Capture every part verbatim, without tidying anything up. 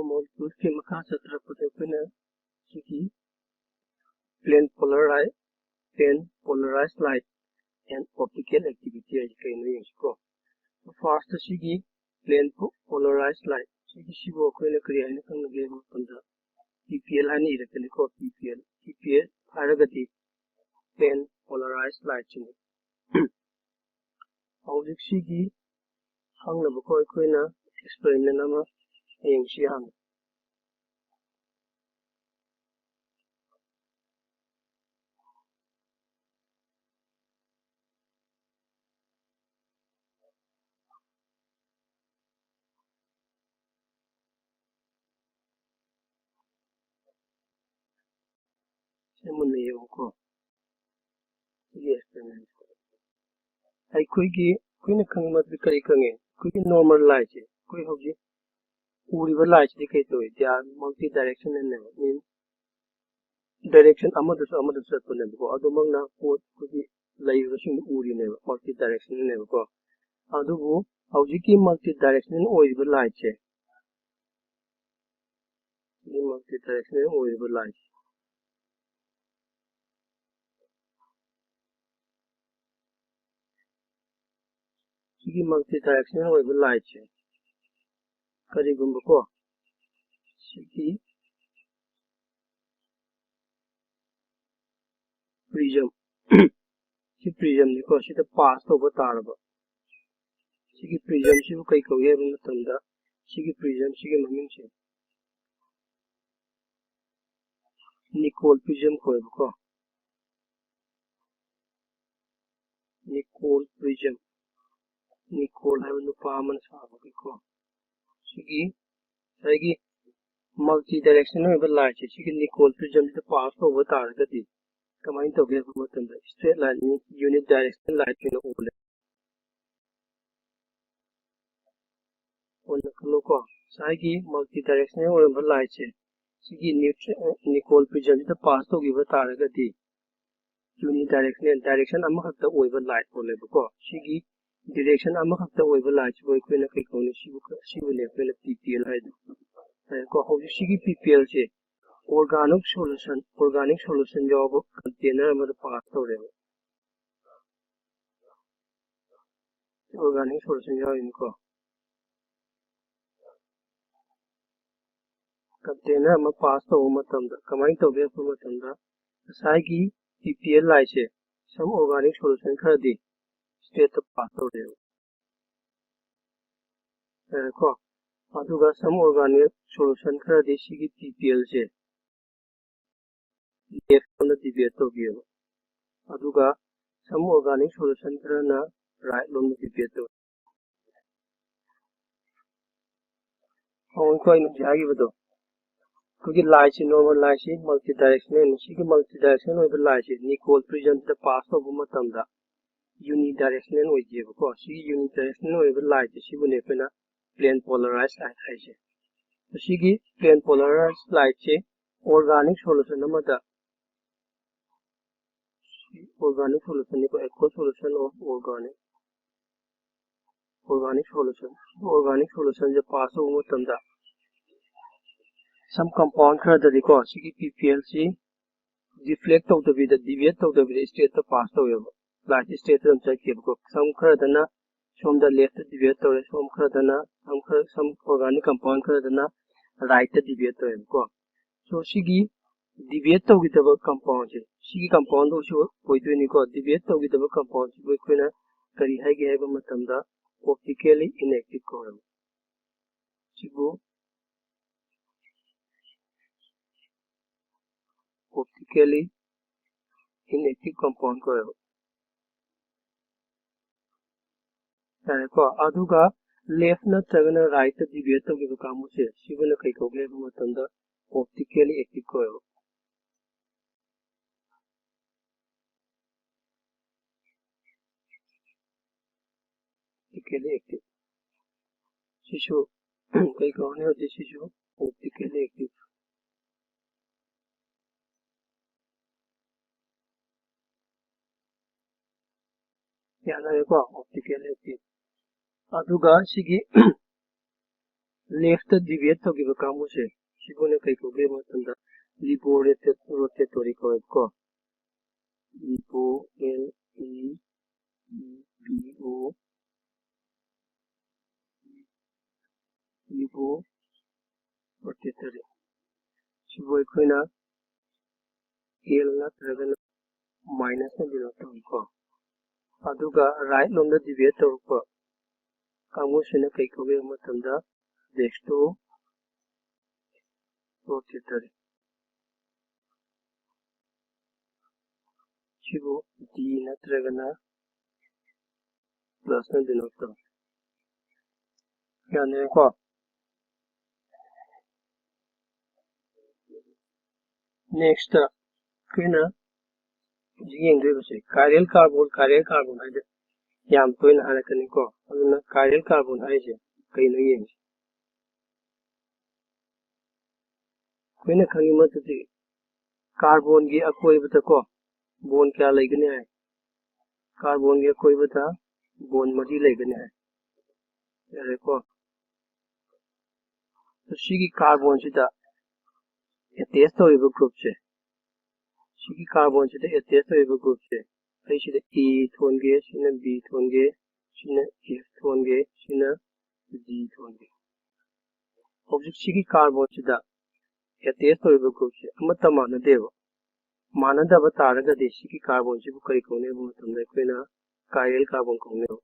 ꯃꯣꯜꯀ꯭ꯌꯨꯜꯁꯀꯤ ꯃꯈꯥ ꯆꯠꯊꯔꯛꯄꯗ ꯑꯩꯈꯣꯏꯅ ꯁꯤꯒꯤ plane polarized, plane polarized light and optical activity ꯍꯥꯏꯁꯦ ꯀꯩꯅꯣ ꯌꯦꯡꯁꯤꯀꯣ꯫ First ꯁꯤꯒꯤ plane polarized light ꯁꯤꯒꯤ ꯁꯤꯕꯨ ꯑꯩꯈꯣꯏꯅ ꯀꯔꯤ ꯍꯥꯏꯅ ꯈꯪꯅꯒꯦ ꯍꯥꯏꯕ ꯃꯇꯝꯗ P P L ꯍꯥꯏꯅ ꯏꯔꯛꯀꯅꯤꯀꯣ꯫ P P L, P P L ꯍꯥꯏꯔꯒꯗꯤ plane polarized light ꯁꯤꯅꯤ꯫ ꯍꯧꯖꯤꯛ ꯁꯤꯒꯤ ꯈꯪꯅꯕꯀꯣ ꯑꯩꯈꯣꯏꯅ experiment ꯑꯃ ꯌꯦꯡꯁꯤ ꯍꯥꯟꯅ꯫ ꯁꯤ ꯃꯨꯟꯅ ꯌꯦꯡꯉꯨꯀꯣ꯫ ꯁꯤꯒꯤ experiment꯫ ꯑꯩꯈꯣꯏꯒꯤ, ꯑꯩꯈꯣꯏꯅ ꯈꯪꯕ ꯀꯔꯤ ꯈꯪꯉꯦ? ꯑꯩꯈꯣꯏꯒꯤ normal light ꯁꯦ, ꯑꯩꯈꯣꯏ ꯍꯧꯖꯤꯛ ꯎꯔꯤꯕ light ꯁꯤꯗꯤ ꯀꯩ ꯇꯧꯏ? They are multi directional ꯅꯦꯕ꯫ Means direction ꯑꯃꯗꯁꯨ ꯑꯃꯗꯁꯨ ꯆꯠꯄꯅꯦꯕꯀꯣ꯫ ꯑꯗꯨꯃꯛꯅ ꯄꯣꯠ ꯑꯩꯈꯣꯏꯒꯤ ꯂꯩꯔꯤꯕꯁꯤꯡꯗꯨ ꯎꯔꯤꯅꯦꯕ, multi directional ꯅꯦꯕꯀꯣ꯫ ꯑꯗꯨꯕꯨ ꯍꯧꯖꯤꯛꯀꯤ multi directional ꯑꯣꯏꯔꯤꯕ light ꯁꯦ, ꯁꯤꯒꯤ multi directional ꯑꯣꯏꯔꯤꯕ light ꯁꯦ, ꯁꯤꯒꯤ multi directional ꯑꯣꯏꯕ light ꯁꯦ ꯀꯔꯤꯒꯨꯝꯕꯀꯣ ꯁꯤꯒꯤ prism, ꯁꯤ prism ꯅꯤꯀꯣ, ꯁꯤꯗ pass ꯇꯧꯕ ꯇꯥꯔꯕ, ꯁꯤꯒꯤ prism ꯁꯤꯕꯨ ꯀꯩ ꯀꯧꯏ ꯍꯥꯏꯕ ꯃꯇꯝꯗ ꯁꯤꯒꯤ prism ꯁꯤꯒꯤ ꯃꯃꯤꯡꯁꯦ Nicol prism ꯀꯧꯋꯦꯕꯀꯣ꯫ Nicol prism, Nicol ꯍꯥꯏꯕ ꯅꯨꯄꯥ ꯑꯃꯅ ꯁꯥꯕꯒꯤꯀꯣ꯫ ꯁꯤꯒꯤ ꯉꯁꯥꯏꯒꯤ multi directional ꯑꯣꯏꯕ light ꯁꯦ ꯁꯤꯒꯤ Nicol prism ꯁꯤꯗ pass ꯇꯧꯕ ꯇꯥꯔꯒꯗꯤ ꯀꯃꯥꯏꯅ ꯇꯧꯒꯦ ꯍꯥꯏꯕ ꯃꯇꯝꯗ straight line, unit directional light ꯑꯣꯏꯅ ꯎꯕꯅꯦ꯫ ꯑꯣꯏꯅ ꯈꯜꯂꯣꯀꯣ꯫ ꯉꯁꯥꯏꯒꯤ multi directional ꯑꯣꯏꯔꯝꯕ light ꯁꯦ ꯁꯤꯒꯤ neutral, Nicol prism ꯁꯤꯗ pass ꯇꯧꯈꯤꯕ ꯇꯥꯔꯒꯗꯤ unidirectional, direction ꯑꯃꯈꯛꯇ ꯑꯣꯏꯕ light ꯑꯣꯜꯂꯦꯕꯀꯣ꯫ ꯁꯤꯒꯤ direction ꯑꯃꯈꯛꯇ ꯑꯣꯏꯕ light ꯁꯤꯕꯨ ꯑꯩꯈꯣꯏꯅ ꯀꯩ ꯀꯧꯅꯤ? ꯁꯤꯕꯨ, ꯁꯤꯕꯨꯅꯦ ꯑꯩꯈꯣꯏꯅ P P L ꯍꯥꯏꯗꯣ꯫ ꯀꯣ, ꯍꯧꯖꯤꯛ ꯁꯤꯒꯤ ꯄꯤ ꯄꯤ ꯑꯦꯜꯁꯦ organic solution, organic solution ꯌꯥꯎꯕ container ꯑꯃꯗ pass ꯇꯧꯔꯦꯕ꯫ Organic solution ꯌꯥꯎꯔꯤꯅꯤꯀꯣ꯫ Container ꯑꯃ pass ꯇꯧꯕ ꯃꯇꯝꯗ ꯀꯃꯥꯏꯅ ꯇꯧꯒꯦ ꯍꯥꯏꯕ ꯃꯇꯝꯗ, ꯉꯁꯥꯏꯒꯤ ꯄꯤ ꯄꯤ ꯑꯦꯜ ꯂꯥꯏꯠꯁꯦ some organic solution ꯈꯔꯗꯤ straight ꯇ pass ꯇꯧꯔꯦꯕ꯫ ꯌꯥꯔꯦꯀꯣ? ꯑꯗꯨꯒ some organic solution ꯈꯔꯗꯤ ꯁꯤꯒꯤ ꯄꯤ ꯄꯤ ꯑꯦꯜꯁꯦ left ꯂꯣꯝꯗ deviate ꯇꯧꯕꯤꯌꯦꯕ꯫ ꯑꯗꯨꯒ some organic solution ꯈꯔꯅ right ꯂꯣꯝꯗ deviate ꯇꯧꯋꯤ꯫ ꯍꯧꯖꯤꯛꯀꯣ ꯑꯩꯅ ꯍꯧꯖꯤꯛ ꯍꯥꯏꯈꯤꯕꯗꯣ, ꯑꯩꯈꯣꯏꯒꯤ ꯂꯥꯏꯠꯁꯤ, normal ꯂꯥꯏꯠꯁꯤ multi directional, ꯁꯤꯒꯤ multi directional ꯑꯣꯏꯕ ꯂꯥꯏꯠꯁꯤ nickel prism ꯗ pass ꯇꯧꯕ ꯃꯇꯝꯗ unidirectional ꯑꯣꯏꯗꯦꯕꯀꯣ꯫ ꯁꯤꯒꯤ unidirectional ꯑꯣꯏꯕ ꯂꯥꯏꯠꯁꯦ ꯁꯤꯕꯨꯅꯦ ꯑꯩꯈꯣꯏꯅ plane polarized light ꯍꯥꯏꯁꯦ꯫ ꯃꯁꯤꯒꯤ plane polarized light ꯁꯦ organic solution ꯑꯃꯗ, organic solution ꯅꯤꯀꯣ, aqueous solution of organic, organic solution, organic solution say pass ꯇꯧꯕ ꯃꯇꯝꯗ some compound ꯈꯔꯗꯗꯤꯀꯣ, ꯁꯤꯒꯤ ꯄꯤ ꯄꯤ ꯑꯦꯜ ꯁꯤ deflect ꯇꯧꯗꯕꯤꯗ, deviate ꯇꯧꯗꯕꯤꯗ straight ꯇ pass ꯇꯧꯋꯦꯕ꯫ ꯂꯥꯏꯠꯁꯦ straight ꯇ ꯑꯗꯨꯝ ꯆꯠꯈꯤꯕꯀꯣ꯫ Some ꯈꯔꯗꯅ ꯁꯣꯝꯗ left ꯇ deviate ꯇꯧꯔꯦ, some ꯈꯔꯗꯅ, some ꯈꯔ, some organic compound ꯈꯔꯗꯅ right ꯇ deviate ꯇꯧꯋꯦꯕꯀꯣ꯫ So ꯁꯤꯒꯤ deviate ꯇꯧꯈꯤꯗꯕ compound ꯁꯦ, ꯁꯤꯒꯤ compound ꯗꯨꯁꯨ ꯑꯣꯏꯗꯣꯏꯅꯤꯀꯣ꯫ Deviate ꯇꯧꯈꯤꯗꯕ compound ꯁꯤꯕꯨ ꯑꯩꯈꯣꯏꯅ ꯀꯔꯤ ꯍꯥꯏꯒꯦ ꯍꯥꯏꯕ ꯃꯇꯝꯗ optically inactive ꯀꯧꯋꯦꯕ꯫ ꯁꯤꯕꯨ optically inactive compound ꯀꯧꯋꯦꯕ꯫ ꯌꯥꯔꯦꯀꯣ? ꯑꯗꯨꯒ left ꯅꯠꯇ꯭ꯔꯒꯅ right ꯇ deviate ꯇꯧꯈꯤꯕ ꯀꯥꯡꯕꯨꯁꯦ, ꯁꯤꯕꯨꯅ ꯀꯩ ꯀꯧꯒꯦ ꯍꯥꯏꯕ ꯃꯇꯝꯗ optically active ꯀꯧꯋꯦꯕ꯫ Optically active꯫ ꯁꯤꯁꯨ ꯀꯩ ꯀꯧꯅꯤ ꯍꯧꯖꯤꯛ? ꯁꯤꯁꯨ optically active꯫ ꯌꯥꯅꯔꯦꯀꯣ, optically active꯫ ꯑꯗꯨꯒ ꯁꯤꯒꯤ ꯂꯦꯐꯇ ꯗꯤꯚꯤꯌꯦꯠ ꯇꯧꯈꯤꯕ ꯀꯥꯡꯕꯨꯁꯦ, ꯁꯤꯕꯨꯅ ꯀꯩ ꯀꯧꯒꯦ ꯍꯥꯏꯕ ꯃꯇꯝꯗ ꯂꯤꯕꯣ ꯔꯣꯇꯦꯇꯣꯔꯤ ꯀꯧꯋꯦꯕꯀꯣ꯫ ꯂꯤꯕꯣ, L E E B O, ꯂꯤꯕꯣ ꯔꯣꯇꯦꯇꯣꯔꯤ꯫ ꯁꯤꯕꯨ ꯑꯩꯈꯣꯏꯅ ꯑꯦꯜ ꯅꯠꯇ꯭ꯔꯒꯅ ꯃꯥꯏꯅꯁꯅ ꯗꯤꯅꯣꯠ ꯇꯧꯏꯀꯣ꯫ ꯑꯗꯨꯒ ꯔꯥꯏꯠ ꯂꯣꯝꯗ ꯗꯤꯚꯤꯌꯦꯠ ꯇꯧꯔꯛꯄ ꯀꯥꯡꯕꯨꯁꯤꯅ ꯀꯩ ꯀꯧꯒꯦ ꯍꯥꯏꯕ ꯃꯇꯝꯗ ꯗꯦꯛꯁꯇꯣ ꯔꯣꯇꯦꯇꯣꯔꯤ꯫ ꯁꯤꯕꯨ ꯗꯤ ꯅꯠꯇ꯭ꯔꯒꯅ ꯄ꯭ꯂꯁꯅ ꯗꯤꯅꯣꯠ ꯇꯧꯏ꯫ ꯌꯥꯅꯔꯦꯀꯣ? ꯅꯦꯛꯁꯇ ꯑꯩꯈꯣꯏꯅ ꯍꯧꯖꯤꯛ ꯌꯦꯡꯗꯣꯏꯕꯁꯦ ꯀꯥꯏꯔꯦꯜ ꯀꯥꯔꯕꯣꯟ, ꯀꯥꯏꯔꯦꯜ ꯀꯥꯔꯕꯣꯟ ꯍꯥꯏꯗꯤ ꯌꯥꯝ ꯇꯣꯏꯅ ꯍꯥꯏꯔꯛꯀꯅꯤꯀꯣ꯫ ꯑꯗꯨꯅ ꯀꯥꯏꯔꯦꯜ ꯀꯥꯔꯕꯣꯟ ꯍꯥꯏꯁꯦ ꯀꯩꯅꯣ ꯌꯦꯡꯁꯤ꯫ ꯑꯩꯈꯣꯏꯅ ꯈꯪꯉꯤ ꯃꯗꯨꯗꯤ ꯀꯥꯔꯕꯣꯟꯒꯤ ꯑꯀꯣꯏꯕꯗꯀꯣ ꯕꯣꯟ ꯀꯌꯥ ꯂꯩꯒꯅꯤ ꯍꯥꯏ? ꯀꯥꯔꯕꯣꯟꯒꯤ ꯑꯀꯣꯏꯕꯗ ꯕꯣꯟ ꯃꯔꯤ ꯂꯩꯒꯅꯤ ꯍꯥꯏ꯫ ꯌꯥꯔꯦꯀꯣ? ꯁꯤꯒꯤ ꯀꯥꯔꯕꯣꯟꯁꯤꯗ ꯑꯦꯇꯦꯆ ꯇꯧꯔꯤꯕ ꯒ꯭ꯔꯨꯞꯁꯦ, ꯁꯤꯒꯤ ꯀꯥꯔꯕꯣꯟꯁꯤꯗ ꯑꯦꯇꯦꯆ ꯇꯧꯔꯤꯕ ꯒ꯭ꯔꯨꯞꯁꯦ, ꯑꯩ ꯁꯤꯗ ꯑꯦ ꯊꯣꯟꯒꯦ, ꯁꯤꯅ ꯕꯤ ꯊꯣꯟꯒꯦ, ꯁꯤꯅ ꯑꯦꯐ ꯊꯣꯟꯒꯦ, ꯁꯤꯅ ꯖꯤ ꯊꯣꯟꯒꯦ꯫ ꯍꯧꯖꯤꯛ ꯁꯤꯒꯤ ꯀꯥꯔꯕꯣꯟꯁꯤꯗ ꯑꯦꯇꯦꯆ ꯇꯧꯔꯤꯕ ꯒ꯭ꯔꯨꯞꯁꯦ ꯑꯃꯠꯇ ꯃꯥꯟꯅꯗꯦꯕ꯫ ꯃꯥꯟꯅꯗꯕ ꯇꯥꯔꯒꯗꯤ ꯁꯤꯒꯤ ꯀꯥꯔꯕꯣꯟꯁꯤꯕꯨ ꯀꯔꯤ ꯀꯧꯅꯤ ꯍꯥꯏꯕ ꯃꯇꯝꯗ ꯑꯩꯈꯣꯏꯅ ꯀꯥꯏꯔꯦꯜ ꯀꯥꯔꯕꯣꯟ ꯀꯧꯅꯦꯕ꯫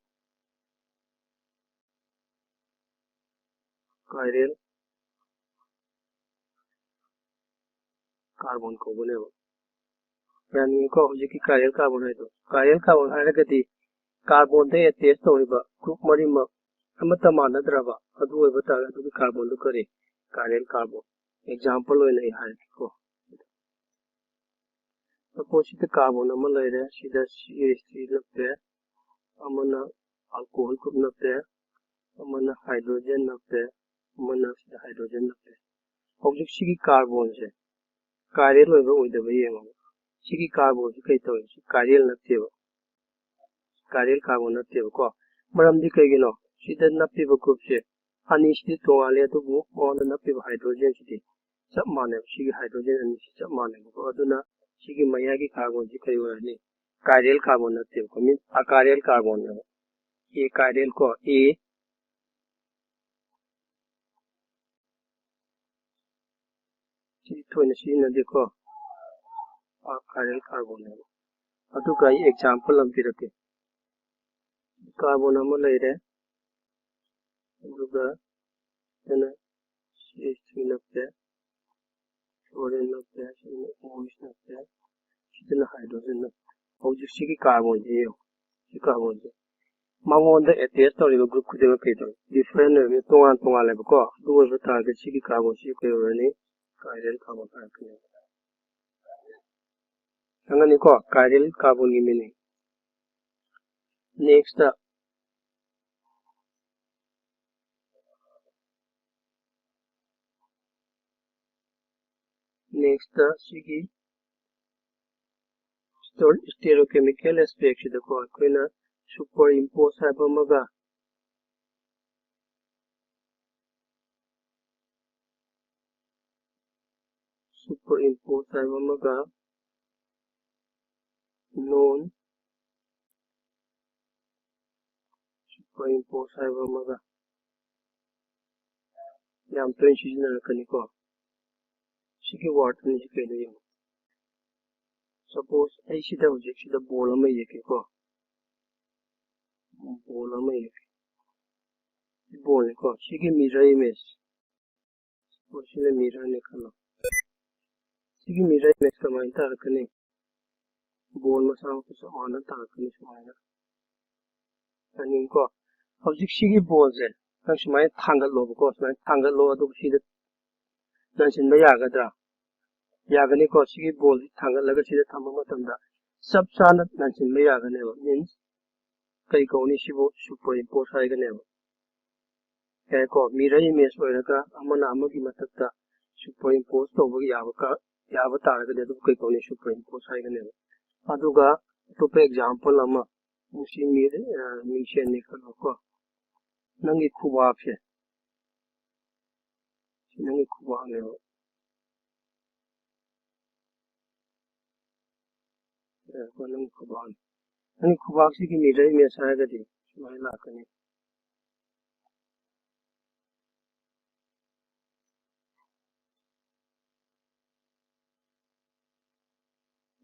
ꯀꯥꯏꯔꯦꯜ ꯀꯥꯔꯕꯣꯟ ꯀꯧꯕꯅꯦꯕ꯫ ꯌꯥꯅꯤꯡꯉꯤꯀꯣ? ꯍꯧꯖꯤꯛꯀꯤ ꯀꯥꯏꯔꯦꯜ ꯀꯥꯔꯕꯣꯟ ꯍꯥꯏꯗꯣ꯫ ꯀꯥꯏꯔꯦꯜ ꯀꯥꯔꯕꯣꯟ ꯍꯥꯏꯔꯒꯗꯤ ꯀꯥꯔꯕꯣꯟꯗ ꯑꯦꯇꯦꯆ ꯇꯧꯔꯤꯕ ꯒ꯭ꯔꯨꯞ ꯃꯔꯤꯃꯛ ꯑꯃꯠꯇ ꯃꯥꯟꯅꯗ꯭ꯔꯕ ꯑꯗꯨ ꯑꯣꯏꯕ ꯇꯥꯔꯒꯗꯤ ꯑꯗꯨꯒꯤ ꯀꯥꯔꯕꯣꯟꯗꯨ ꯀꯔꯤ? ꯀꯥꯏꯔꯦꯜ ꯀꯥꯔꯕꯣꯟ꯫ ꯑꯦꯛꯖꯥꯝꯄꯜ ꯑꯣꯏꯅ ꯑꯩ ꯍꯥꯏꯔꯒꯦꯀꯣ꯫ ꯁꯄꯣꯁ ꯁꯤꯗ ꯀꯥꯔꯕꯣꯟ ꯑꯃ ꯂꯩꯔꯦ, ꯁꯤꯗ ꯁꯤ ꯑꯩꯆ ꯊ꯭ꯔꯤ ꯅꯞꯄꯦ, ꯑꯃꯅ ꯑꯜꯀꯣꯍꯣꯜ ꯒ꯭ꯔꯨꯞ ꯅꯞꯄꯦ, ꯑꯃꯅ ꯍꯥꯏꯗ꯭ꯔꯣꯖꯦꯟ ꯅꯞꯄꯦ, ꯑꯃꯅ ꯁꯤꯗ ꯍꯥꯏꯗ꯭ꯔꯣꯖꯦꯟ ꯅꯞꯄꯦ꯫ ꯍꯧꯖꯤꯛ ꯁꯤꯒꯤ ꯀꯥꯔꯕꯣꯟꯁꯦ ꯀꯥꯏꯔꯦꯜ ꯑꯣꯏꯕ ꯑꯣꯏꯗꯕ ꯌꯦꯡꯉꯣꯕ꯫ ꯁꯤꯒꯤ ꯀꯥꯔꯕꯣꯟꯁꯤ ꯀꯩ ꯇꯧꯏ? ꯁꯤ ꯀꯥꯏꯔꯦꯜ ꯅꯠꯇꯦꯕ, ꯀꯥꯏꯔꯦꯜ ꯀꯥꯔꯕꯣꯟ ꯅꯠꯇꯦꯕꯀꯣ꯫ ꯃꯔꯝꯗꯤ ꯀꯩꯒꯤꯅꯣ? ꯁꯤꯗ ꯅꯞꯄꯤꯕ ꯒ꯭ꯔꯨꯞꯁꯦ ꯑꯅꯤꯁꯤꯗꯤ ꯇꯣꯉꯥꯜꯂꯦ, ꯑꯗꯨꯕꯨ ꯃꯉꯣꯟꯗ ꯅꯞꯄꯤꯕ ꯍꯥꯏꯗ꯭ꯔꯣꯖꯦꯟꯁꯤꯗꯤ ꯆꯞ ꯃꯥꯟꯅꯩꯕ꯫ ꯁꯤꯒꯤ ꯍꯥꯏꯗ꯭ꯔꯣꯖꯦꯟ ꯑꯅꯤꯁꯤ ꯆꯞ ꯃꯥꯟꯅꯩꯕꯀꯣ꯫ ꯑꯗꯨꯅ ꯁꯤꯒꯤ ꯃꯌꯥꯏꯒꯤ ꯀꯥꯔꯕꯣꯟꯁꯤ ꯀꯔꯤ ꯑꯣꯏꯔꯅꯤ? ꯀꯥꯏꯔꯦꯜ ꯀꯥꯔꯕꯣꯟ ꯅꯠꯇꯦꯕꯀꯣ, ꯃꯤꯟ ꯑꯀꯥꯏꯔꯦꯜ ꯀꯥꯔꯕꯣꯟꯅꯦꯕ꯫ ꯑꯦ ꯀꯥꯏꯔꯦꯜ ꯀꯣ, ꯑꯦ ꯁꯤ ꯊꯣꯏꯅ ꯁꯤꯖꯤꯟꯅꯗꯦꯀꯣ, ꯑꯀꯥꯏꯔꯦꯜ ꯀꯥꯔꯕꯣꯟꯅꯦꯕ꯫ ꯑꯗꯨꯒ ꯑꯩ ꯑꯦꯛꯖꯥꯝꯄꯜ ꯑꯃ ꯄꯤꯔꯛꯀꯦ꯫ ꯀꯥꯔꯕꯣꯟ ꯑꯃ ꯂꯩꯔꯦ, ꯑꯗꯨꯒ ꯁꯤꯅ ꯁꯤ ꯑꯩꯆ ꯊ꯭ꯔꯤ ꯅꯞꯄꯦ, ꯐ꯭ꯂꯣꯔꯤꯟ ꯅꯞꯄꯦ, ꯁꯤꯅ ꯑꯣ ꯑꯩꯆ ꯅꯞꯄꯦ, ꯁꯤꯗꯅ ꯍꯥꯏꯗ꯭ꯔꯣꯖꯦꯟ ꯅꯞꯄꯦ꯫ ꯍꯧꯖꯤꯛ ꯁꯤꯒꯤ ꯀꯥꯔꯕꯣꯟꯁꯦ ꯌꯦꯡꯉꯨ, ꯁꯤ ꯀꯥꯔꯕꯣꯟꯁꯦ ꯃꯉꯣꯟꯗ ꯑꯦꯇꯦꯆ ꯇꯧꯔꯤꯕ ꯒ꯭ꯔꯨꯞ ꯈꯨꯗꯤꯡꯃꯛ ꯀꯩ ꯇꯧꯏ? ꯗꯤꯐ꯭ꯔꯦꯟ ꯑꯣꯏꯕꯅꯤ, ꯇꯣꯉꯥꯟ ꯇꯣꯉꯥꯜꯂꯦꯕꯀꯣ꯫ ꯑꯗꯨ ꯑꯣꯏꯕ ꯇꯥꯔꯒꯗꯤ ꯁꯤꯒꯤ ꯀꯥꯔꯕꯣꯟꯁꯤ ꯀꯩ ꯑꯣꯏꯔꯅꯤ? ꯀꯥꯏꯔꯦꯜ ꯀꯥꯔꯕꯣꯟ ꯍꯥꯏꯔꯛꯀꯅꯤ꯫ ꯈꯪꯉꯅꯤꯀꯣ, ꯀꯥꯏꯔꯦꯜ ꯀꯥꯔꯕꯣꯟꯒꯤ ꯃꯤꯅꯤꯡ꯫ ꯅꯦꯛꯁꯇ ꯅꯦꯛꯁꯇ ꯁꯤꯒꯤ ꯁ꯭ꯇꯦꯔꯣꯀꯦꯃꯤꯀꯦꯜ ꯑꯦꯁꯄꯦꯛꯁꯤꯗꯀꯣ ꯑꯩꯈꯣꯏꯅ ꯁꯨꯄꯔ ꯏꯝꯄꯣꯁ ꯍꯥꯏꯕ ꯑꯃꯒ, ꯁꯨꯄꯔ ꯏꯝꯄꯣꯁ ꯍꯥꯏꯕ ꯑꯃꯒ, ꯅꯣꯟ ꯁꯨꯄꯔ ꯏꯝꯄꯣꯁ ꯍꯥꯏꯕ ꯑꯃꯒ ꯌꯥꯝ ꯇꯣꯏꯅ ꯁꯤꯖꯤꯟꯅꯔꯛꯀꯅꯤꯀꯣ꯫ ꯁꯤꯒꯤ ꯋꯥꯔꯗ ꯑꯅꯤꯁꯤ ꯀꯩꯅꯣ ꯌꯦꯡꯉꯣ꯫ ꯁꯄꯣꯁ ꯑꯩ ꯁꯤꯗ ꯍꯧꯖꯤꯛ ꯁꯤꯗ ꯕꯣꯜ ꯑꯃ ꯌꯦꯛꯀꯦꯀꯣ, ꯕꯣꯜ ꯑꯃ ꯌꯦꯛꯀꯦ꯫ ꯕꯣꯜꯅꯤꯀꯣ, ꯁꯤꯒꯤ ꯃꯤꯔꯔ ꯏꯃꯦꯖ, ꯁꯤꯅ ꯃꯤꯔꯔꯅꯤ ꯈꯜꯂꯣ꯫ ꯁꯤꯒꯤ ꯃꯤꯔꯔ ꯏꯃꯦꯖ ꯀꯃꯥꯏꯅ ꯇꯥꯔꯛꯀꯅꯤ? ꯕꯣꯜ ꯃꯁꯥꯃꯛꯇ ꯆꯞ ꯃꯥꯟꯅ ꯇꯥꯔꯛꯀꯅꯤ ꯁꯨꯃꯥꯏꯅ꯫ ꯌꯥꯅꯤꯡꯀꯣ? ꯍꯧꯖꯤꯛ ꯁꯤꯒꯤ ꯕꯣꯜꯁꯦ ꯅꯪ ꯁꯨꯃꯥꯏꯅ ꯊꯥꯡꯒꯠꯂꯣꯕꯀꯣ, ꯁꯨꯃꯥꯏꯅ ꯊꯥꯡꯒꯠꯂꯣ, ꯑꯗꯨꯒ ꯁꯤꯗ ꯅꯟꯁꯤꯟꯕ ꯌꯥꯒꯗ꯭ꯔꯥ? ꯌꯥꯒꯅꯤꯀꯣ꯫ ꯁꯤꯒꯤ ꯕꯣꯜꯁꯤ ꯊꯥꯡꯒꯠꯂꯒ ꯁꯤꯗ ꯊꯝꯕ ꯃꯇꯝꯗ ꯆꯞ ꯆꯥꯅ ꯅꯟꯁꯤꯟꯕ ꯌꯥꯒꯅꯦꯕ꯫ ꯃꯤꯟꯁ ꯀꯔꯤ ꯀꯧꯅꯤ? ꯁꯤꯕꯨ ꯁꯨꯄꯔ ꯏꯝꯄꯣꯁ ꯍꯥꯏꯒꯅꯦꯕ꯫ ꯌꯥꯏꯀꯣ? ꯃꯤꯔꯔ ꯏꯃꯦꯖ ꯑꯣꯏꯔꯒ ꯑꯃꯅ ꯑꯃꯒꯤ ꯃꯊꯛꯇ ꯁꯨꯄꯔ ꯏꯝꯄꯣꯁ ꯇꯧꯕ ꯌꯥꯕ ꯀ-, ꯌꯥꯕ ꯇꯥꯔꯒꯗꯤ ꯑꯗꯨꯕꯨ ꯀꯩ ꯀꯧꯅꯤ? ꯁꯨꯄꯔ ꯏꯝꯄꯣꯁ ꯍꯥꯏꯒꯅꯦꯕ꯫ ꯑꯗꯨꯒ ꯑꯇꯣꯞꯄ ꯑꯦꯛꯖꯥꯝꯄꯜ ꯑꯃ, ꯁꯤ ꯃꯤ-, ꯑ, ꯃꯤꯡꯁꯦꯟꯅꯤ ꯈꯜꯂꯣꯀꯣ꯫ ꯅꯪꯒꯤ ꯈꯨꯕꯥꯛꯁꯦ, ꯅꯪꯒꯤ ꯈꯨꯕꯥꯛꯅꯦꯕ꯫ ꯉꯥꯏꯈꯣ, ꯅꯪꯒꯤ ꯈꯨꯕꯥꯛꯅꯤ꯫ ꯅꯪꯒꯤ ꯈꯨꯕꯥꯛꯁꯤꯒꯤ mirror image ꯍꯥꯏꯔꯒꯗꯤ ꯁꯨꯃꯥꯏꯅ ꯂꯥꯛꯀꯅꯤ꯫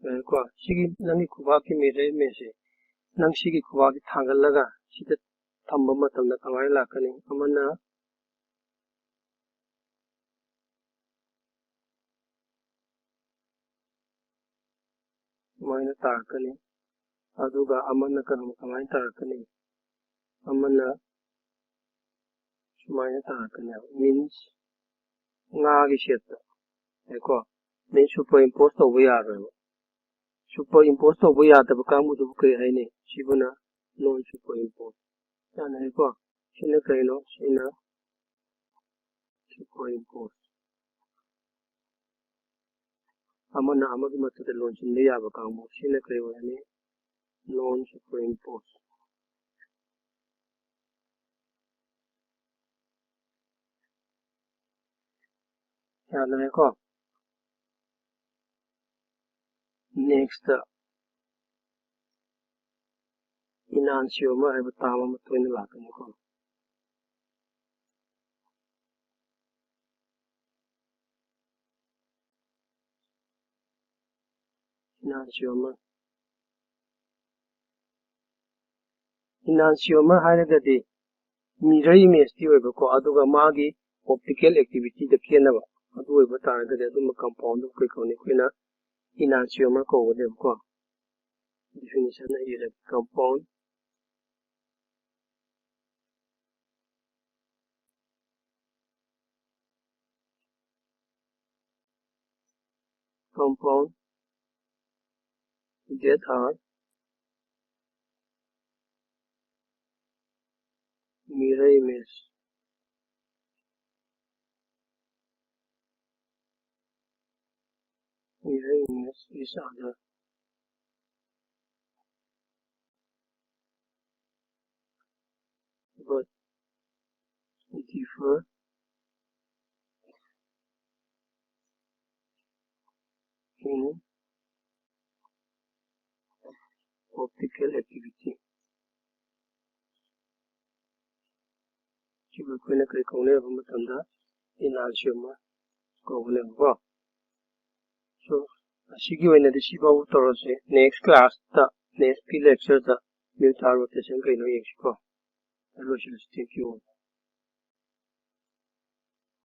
ꯉꯥꯏꯈꯣ, ꯁꯤꯒꯤ ꯅꯪꯒꯤ ꯈꯨꯕꯥꯛꯀꯤ mirror image ꯁꯦ, ꯅꯪ ꯁꯤꯒꯤ ꯈꯨꯕꯥꯛꯁꯤ ꯊꯥꯡꯒꯠꯂꯒ ꯁꯤꯗ ꯊꯝꯕ ꯃꯇꯝꯗ ꯀꯃꯥꯏꯅ ꯂꯥꯛꯀꯅꯤ? ꯑꯃꯅ ꯁꯨꯃꯥꯏꯅ ꯇꯥꯔꯛꯀꯅꯤ, ꯑꯗꯨꯒ ꯑꯃꯅ ꯀꯔꯝ-, ꯀꯃꯥꯏꯅ ꯇꯥꯔꯛꯀꯅꯤ? ꯑꯃꯅ ꯁꯨꯃꯥꯏꯅ ꯇꯥꯔꯛꯀꯅꯦꯕ, means ꯉꯥꯒꯤ shape ꯇ, ꯀꯣ꯫ Means superimpose ꯇꯧꯕ ꯌꯥꯔꯣꯏꯕ꯫ Superimpose ꯇꯧꯕ ꯌꯥꯗꯕ ꯀꯥꯡꯕꯨꯗꯨꯕꯨ ꯀꯔꯤ ꯍꯥꯏꯅꯩ? ꯁꯤꯕꯨꯅ non superimpose꯫ ꯌꯥꯅꯔꯦꯀꯣ? ꯁꯤꯅ ꯀꯩꯅꯣ? ꯁꯤꯅ superimpose꯫ ꯑꯃꯅ ꯑꯃꯒꯤ ꯃꯊꯛꯇ ꯂꯣꯟꯁꯤꯟꯕ ꯌꯥꯕ ꯀꯥꯡꯕꯨ꯫ ꯁꯤꯅ ꯀꯔꯤ ꯑꯣꯏꯔꯅꯤ? Non superimpose꯫ ꯌꯥꯅꯔꯦꯀꯣ? Next, enantiomer ꯍꯥꯏꯕ term ꯑꯃ ꯇꯣꯏꯅ ꯂꯥꯛꯀꯅꯤꯀꯣ꯫ Enantiomer꯫ Enantiomer ꯍꯥꯏꯔꯒꯗꯤ mirror image ꯇꯤ ꯑꯣꯏꯕꯀꯣ, ꯑꯗꯨꯒ ꯃꯥꯒꯤ optical activity ꯗ ꯈꯦꯠꯅꯕ ꯑꯗꯨ ꯑꯣꯏꯕ ꯇꯥꯔꯒꯗꯤ ꯑꯗꯨꯝꯕ compound ꯗꯨ ꯀꯩ ꯀꯧꯅꯤ? ꯑꯩꯈꯣꯏꯅ enantiomer ꯀꯧꯒꯅꯦꯕꯀꯣ꯫ Definition ꯅ ꯏꯔꯒꯦ, compound compound that are mirror image, mirror image each other, but differ Optical activity. ꯁꯤꯕꯨ ꯑꯩꯈꯣꯏꯅ ꯀꯔꯤ ꯀꯧꯅꯤ ꯍꯥꯏꯕ ꯃꯇꯝꯗ, enantiomer ꯀꯧꯒꯅꯦꯕꯀꯣ꯫ So, ꯑꯁꯤꯒꯤ ꯑꯣꯏꯅꯗꯤ ꯁꯤꯐꯥꯎ ꯇꯧꯔꯁꯦ꯫ Next class ꯇ, next lecture ꯗ mutile rotation ꯀꯩꯅꯣ ꯌꯦꯡꯁꯤꯀꯣ꯫ ꯂꯣꯏꯁꯤꯜꯂꯁꯤ꯫ Thank you.